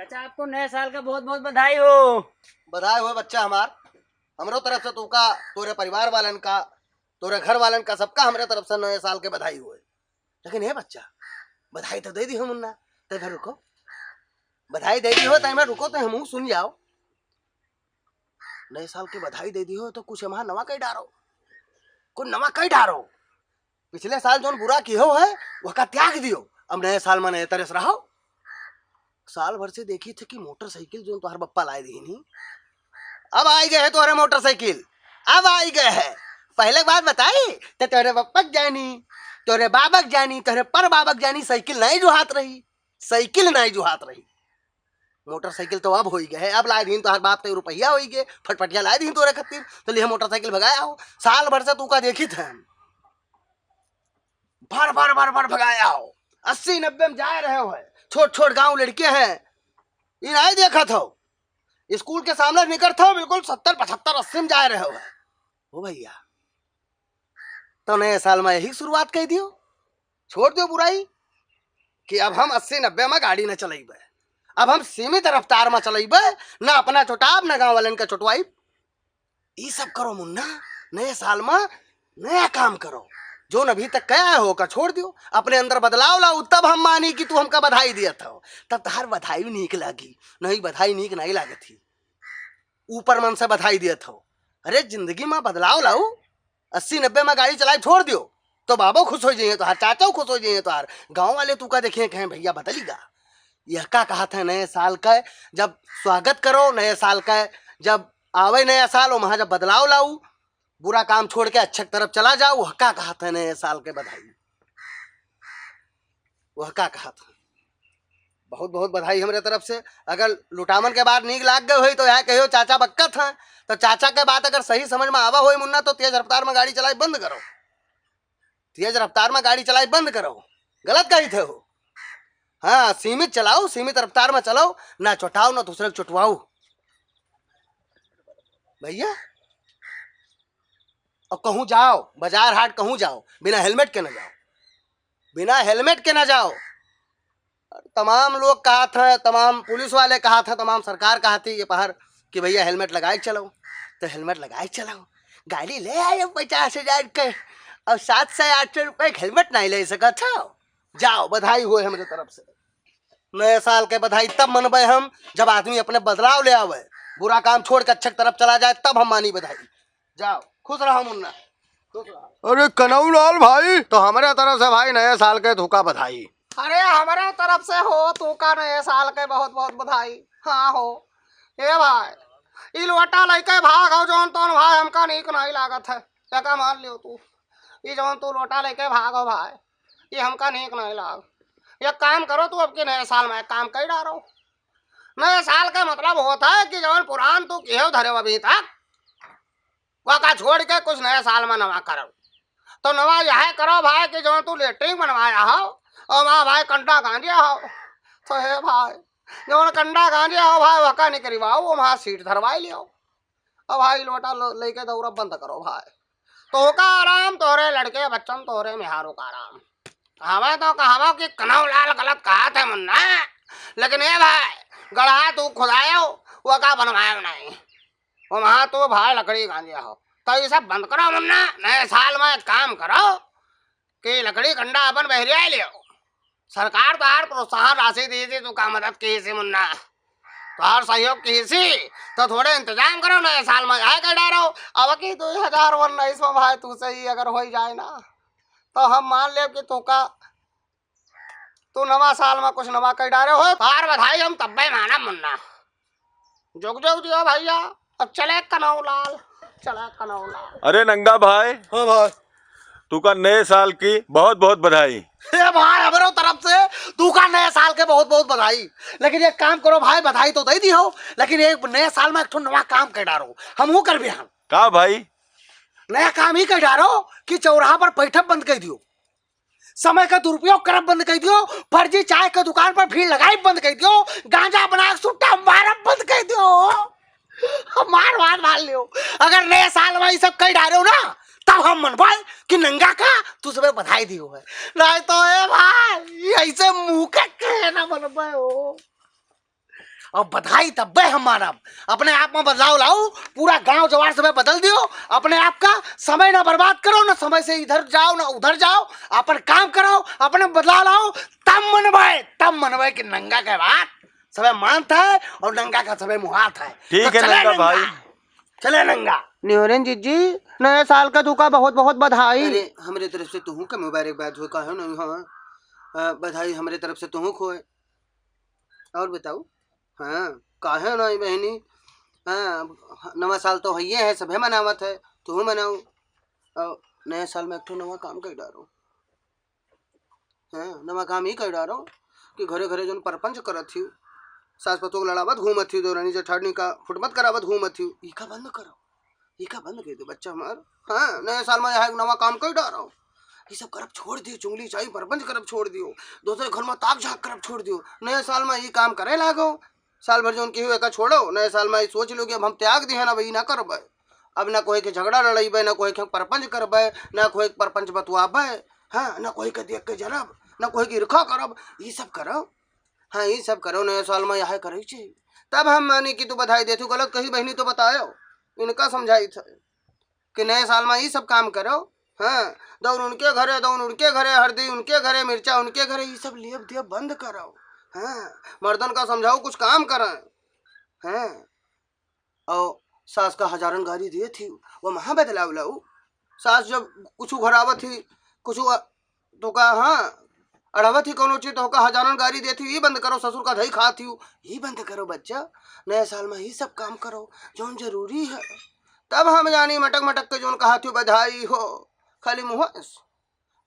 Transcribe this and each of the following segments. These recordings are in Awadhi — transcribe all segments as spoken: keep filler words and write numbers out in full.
चाचा, आपको नए साल का बहुत बहुत बधाई हो। बधाई हो बच्चा हमार, हमरो तरफ से तोका, तोरे परिवार वालन का, तोरे घर वालन का, सबका हमरे तरफ से नए साल के बधाई होए। लेकिन हे बच्चा, बधाई तो दे दिहो मुन्ना, तै भर रुको, बधाई दे दिहो, तै भर रुको, तै हमहू सुन जाओ। नए साल के बधाई दे दिहो तो कुछ हमार नवा कई डारो, कुछ नवा कई डारो। पिछले साल जौन बुरा किहो है, वहका त्याग दियो, अब नए साल में नए तरह से रहो। साल भर से देखी थे कि मोटरसाइकिल जौन तोहर बप्पा लाए दीनी, अब आई गए है तोहरे मोटरसाइकिल, अब आई गए है। पहले बात बताई तो तोहरे बप्पा के जानी, तोहरे बाबा के जानी, तोहरे पर बाबा के जानी, साइकिल नहीं जुहात रही, साइकिल नहीं जुहात रही। मोटरसाइकिल तो अब होई गए है, अब लाए दीन तोहर बाप ते रुपया होई गए, फटफटिया लाए दीन तोहरे खातिर, तो लिहे मोटरसाइकिल भगाया हो। साल भर से तू का देखी थे हम, भर भर भर भर भगाया हो, अस्सी नब्बे में जाए रहे हो है, छोट छोट गांव लड़के हैं, ये नहीं देखत हो, स्कूल के सामने निकलत हो बिल्कुल सत्तर पचहत्तर अस्सी में जाए रहे हो है। ओ भैया, तो नए साल में यही शुरुआत कह दियो, छोड़ दियो बुराई कि अब हम अस्सी नब्बे में गाड़ी न चलाइबे, अब हम सीमित रफ्तार में चलाइबे, ना अपना चोटाब ना गांव वालन का चोटवाई। ई सब करो मुन्ना, नए साल में नया काम करो, जौन अभी तक कया हो का छोड़ दियो, अपने अंदर बदलाव लाओ, तब हम मानी कि तू हमका बधाई दियत हो, तब तोहार बधाई भी नीक लागी। नहीं, बधाई नीक नहीं लागत ही, ऊपर मन से बधाई दियत हो। अरे जिंदगी में बदलाव लाओ, अस्सी नब्बे में गाड़ी चलाई छोड़ दियो, तो बाबो खुश हो जाइए तोहार, चाचो खुश हो जाइए तोहार, गांव वाले तू का देखिए कहें भैया बदली गा। यह का कहा था नए साल का, जब स्वागत करो नए साल का, जब आवे नया साल, वहाँ जब बदलाव लाऊ, बुरा काम छोड़ के अच्छे की तरफ चला जाओ, वह का कहा था नए साल के बधाई, वह का कहा था। बहुत बहुत बधाई हमरे तरफ से। अगर लुटावन के बात नीक लाग गए होई तो यहाँ कहियो चाचा बक्कत हैं, तो चाचा के बात अगर सही समझ में आवा होई मुन्ना, तो तेज रफ्तार में गाड़ी चलाई बंद करो, तेज रफ्तार में गाड़ी चलाई बंद करो, गलत कही थे हो। हाँ, सीमित चलाओ, सीमित रफ्तार में चलाओ, ना चोटाओ ना दूसरे को चोटवाओ भैया। और कहूँ जाओ, बाजार हाट कहूँ जाओ, बिना हेलमेट के ना जाओ, बिना हेलमेट के ना जाओ। तमाम लोग कहा था, तमाम पुलिस वाले कहा था, तमाम सरकार कहा थी ये पहर कि भैया हेलमेट लगाए के चलो, तो हेलमेट लगाए के चलो। गाड़ी ले आए पचास हजार के, और सात सौ आठ सौ रुपये के हेलमेट नहीं ले सकत हो। जाओ, बधाई होए हमरे तरफ से। नए साल के बधाई तब मनबे हम, जब आदमी अपने बदलाव ले आवे, बुरा काम छोड़ के अच्छे की तरफ चला जाए, तब हम मानी बधाई। जाओ, खुश रहो मुन्ना, खुश रहो। अरे कनऊ लाल भाई, तो हमरे तरफ से भाई नए साल के तोका बधाई। अरे हमरे तरफ से हो तोका नए साल के बहुत बहुत बधाई। हाँ हो, ए भाई, ई लोटा लेके भाग हो जौन तौन भाई, हमका नीक नहीं लागत है, एका मान लियो तू, ई जौन तू लोटा लेके भाग हो भाई, ये हमका नीक नहीं लाग। एक काम करो तू, अब के नए साल में एक काम कर डारो। नए साल का मतलब होता है कि जौन पुरान तू किहे धरे हो अभी तक, वका छोड़ के कुछ नए साल में नवा करो। तो नवा यह करो भाई कि जौन तू लेटरिन बनवाया हो और वहाँ भाई कंडा गांजे हो, तो हे भाई, जौन कंडा गांजे हो भाई, वका निकलवाओ, वहाँ सीट धरवाई लियो। अब भाई लोटा लो-, लेके दौड़ा बंद करो भाई। तोहका आराम, तोहरे लड़के बच्चन, तोहरे मेहारू का आराम। हमें तो कहावो कि कनऊ लाल गलत कहा थे मुन्ना, लेकिन ए भाई, गढ़ा तू खुदायो, वो का बनवायो नहीं। वो वहाँ तू भाई लकड़ी गांजे हो, तो ये सब बंद करो मुन्ना। नए साल में एक काम करो कि लकड़ी कंडा अपन बहरिया लियो। सरकार तोहार प्रोत्साहन राशि दी थी, तू का मदद की थी मुन्ना, तोहार सहयोग की थी, तो थोड़े इंतजाम करो, नए साल में जाए कर डारो। अब की दो हजार उन्नीस में भाई तू सही अगर हो ही जाए ना, तो हम मान ले कि तू का, तू नवा साल में कुछ नवा कर डारे हो, तोहार बधाई हम तब्बे माना मुन्ना। जुग जुग जियो भैया। अब चले कनऊ लाल, चले कनऊ लाल। अरे नंगा भाई, हाँ भाई। तू का नए साल की बहुत बहुत बधाई। ए भाई, हमरो तरफ से तू का नए साल के बहुत बहुत बधाई। लेकिन एक काम करो भाई, बधाई तो दे दी हो, लेकिन एक नए साल में एक ठो नवा काम कर डारो, हम वो कर बिहान। का भाई? नया काम ही कर डारो कि चौराहा पर बैठब बंद कर दियो, समय का दुरुपयोग करब बंद कर दियो, फर्जी चाय के दुकान पर भीड़ लगाई बंद कर दियो, गांजा बना के सुट्टा मारब बंद कर दियो। मार, मार, मार लियो। अगर नए साल में ये सब कह डारे हो ना, तब हम मनबे कि नंगा का तू सबे बधाई दियो है। नहीं तो ए भाई, ऐसे मुंह के कहे ना मनबे हो। और बधाई तब्बे हम मानब। अपने आप में बदलाव लाओ, पूरा गांव जवार सबे बदल दियो। अपने आप का समय ना बर्बाद करो, ना समय से इधर जाओ ना उधर जाओ, अपन काम करो, अपने बदलाव लाओ, तब मनबे, तब मनबे कि नंगा के बात सबे मानत है और नंगा का सबे मुहात है। ठीक तो है चले नंगा नंगा। भाई। चले नंगा। निहोरन जीजी, नए साल का तुका बहुत बहुत बधाई। अरे, हमरे तरफ से तुहू के मुबारकबाद हो, काहे नहीं हो? अ, बधाई हमरे तरफ से तुहू को है। और बताओ, हाँ, काहे नहीं बहनी? हाँ, नवा साल तो हइये है, सभे मनावत है, तुहू मनाओ। और नए साल में एक ठो नवा काम कर डारो। हैं, नवा काम ई कर डारो कि घरे घरे जौन परपंच करत हियो, सास पतोह लड़ावत घूमत हियो, देवरानी जेठानी का फुटमत करावत घूमत हियो, ई का बंद करो, ई का बंद कर दो बच्चा हमार। हाँ, नए साल में यह एक नवा काम कर डारो, ई सब करब छोड़ दियो, चुंगली चाई परपंच करब छोड़ दियो, दूसरे घर में ताक झांक करब छोड़ दियो, नए साल में ई काम करे लागो। साल भर जौन किहो एका छोड़ो, नए साल में ई सोच लो कि अब हम त्याग दिहे ना, अब ई ना करबे। अब ना कोई के झगड़ा लड़ाइबे, ना कोई के परपंच करबे, ना कोई के परपंच बतुआबे, हाँ, ना कोई के देख के जरब, ना कोई के ईर्खा करब, ई सब करो। हाँ, ई सब करो, नए साल में यह करे छी। तब हम मानी कि तू बधाई देथू, गलत कही बहनी तो बतायो, इनका समझाई थे कि नए साल में ई सब काम करो। हाँ, दौड़ उनके घरे, दौड़ उनके घरे, हरदी उनके घरे, मिर्चा उनके घरे, ई सब लेब देब बंद करो। हाँ, मर्दन का समझाओ, कुछ काम करें। हाँ, और सास का हजारन गारी दिए थी, वो महा बदलाव लाऊ। सास जब कुछ घरावत थी, कुछ अ-, तो का, हाँ, अड़ावत ही कौनो चीज तो का हजारन गारी देत ही, "ई बंद करो, ससुर का धई खात ही, ई बंद करो बच्चा, नए साल में ई सब काम करो, जौन जरूरी है।" तब हम जानी मटक मटक के जौन कहा थी, "बधाई हो", खाली मुँह से,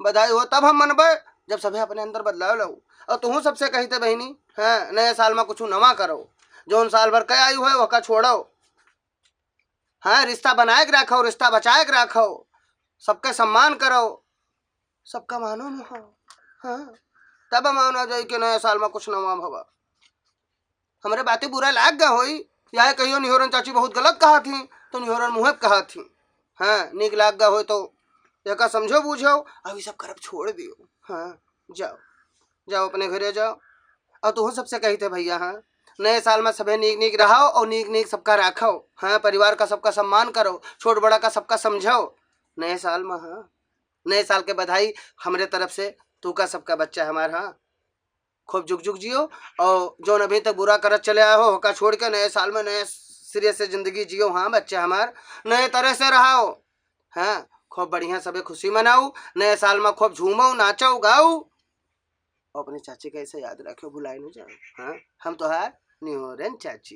"बधाई हो", तब हम मनबे, जब सभे अपने अंदर बदलाव लाऊ। और तुहूँ सबसे कही थे बहिनी, हाँ, नए साल में कुछ नवा करो, जौन साल भर के आई हुए, ओका छोड़ो। हाँ, रिश्ता बनाए के रखो, रिश्ता बचाए के रखो, सबके सम्मान करो, सबका मानो मुहा। हाँ, तब मानो जाई कि नया साल में कुछ नवा भवा। हमरे बातें बुरा लाग गया होई, या कहियो निहोरन चाची बहुत गलत कहा थी, तो निहोरन मुँहे कहा थी। हाँ, नीक लाग गया होई तो एका समझो बूझो, अब ई सब करब छोड़ दियो। हाँ, जाओ, जाओ अपने घरे जाओ। और तुहूँ सबसे कही थे भैया, हाँ, नए साल में सभे नीक नीक रहो और नीक नीक सबका राखो। हाँ, परिवार का सबका सम्मान करो, छोट बड़ा का सबका समझो। नए साल में, हाँ, नए साल के बधाई हमरे तरफ से, तू का सबका बच्चा हमार, हाँ, खूब जुग जुग जियो। और जौन अभी तक बुरा करत चले आए हो, ओका छोड़ के नए साल में नए सिरे से जिंदगी जियो। हाँ बच्चा हमार, नए तरह से रहो। हाँ, खूब बढ़िया सबे खुशी मनाऊ, नए साल में खूब झूमो, नाचो, गाऊ। और अपने चाची का ऐसे याद रखो, भुलाए न जाओ। हाँ, हम तोहार निहोरन चाची।